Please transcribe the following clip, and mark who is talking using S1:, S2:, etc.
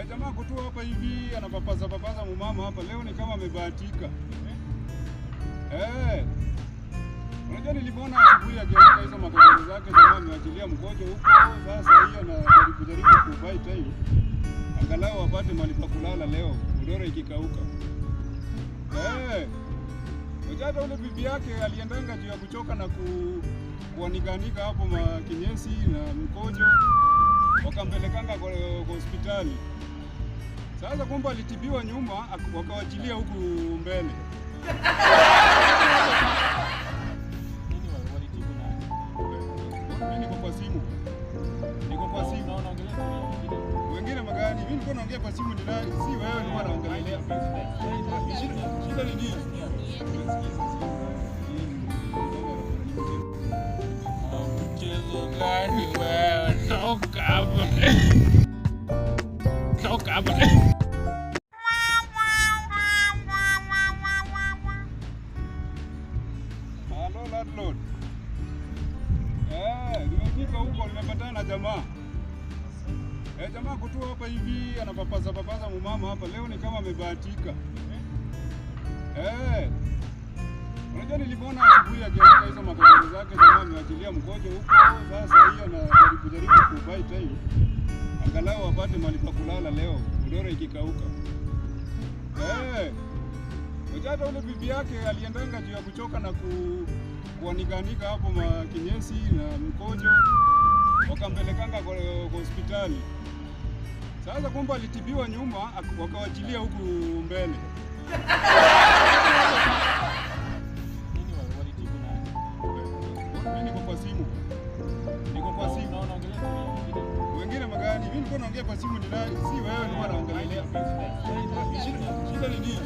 S1: Jamaa kutua hapa hivi anapapaza papaza mumama hapa leo ni kama amebahatika. Unajua nilimuona asubuhi akiweka hizo magodoro zake, jamaa ameachilia mkojo huko. Sasa hiyo anajaribu jaribu kubuy time angalau apate mahali pa kulala leo, godoro ikikauka. Unajua ule bibi yake aliendanga juu ya kuchoka na kuanikanika hapo makinyesi na mkojo, wakampelekanga kwa hospitali. Sasa kumbe alitibiwa nyuma, wakawachilia huku mbele.
S2: Nini walitibu nani?
S1: Mimi niko kwa simu. Niko kwa simu.
S2: Na unaongelea story
S1: Wengine magani? Mimi nilikuwa naongea kwa simu, ni nani? Si wewe nilikuwa naongelea. Shida ni nini?
S2: Mchezo gani wewe? Toka hapa. Toka hapa.
S1: Hello landlord. Nimefika huko nimepatana na jamaa. Jamaa kutua hapa hivi anapapaza papaza mumama hapa leo ni kama amebahatika. Unajua nilimuona asubuhi akiweka hizo magodoro zake, jamaa ameachilia mkojo huko. Sasa hiyo anajaribu jaribu kubuy time angalau apate mahali pa kulala leo, godoro ikikauka. Unajua ule bibi yake aliendanga juu ya kuchoka na kuanikanika hapo makinyesi na mkojo, wakampelekanga kwa hospitali. Sasa kumbe alitibiwa nyuma, wakawachilia huku mbele.
S2: Nini walitibu nani?
S1: Mimi niko kwa simu. Niko kwa simu.
S2: Na unaongelea story
S1: Wengine magani? Mimi nilikuwa naongea kwa simu, ni nani? Si wewe nilikuwa naongelea. Shida ni nini?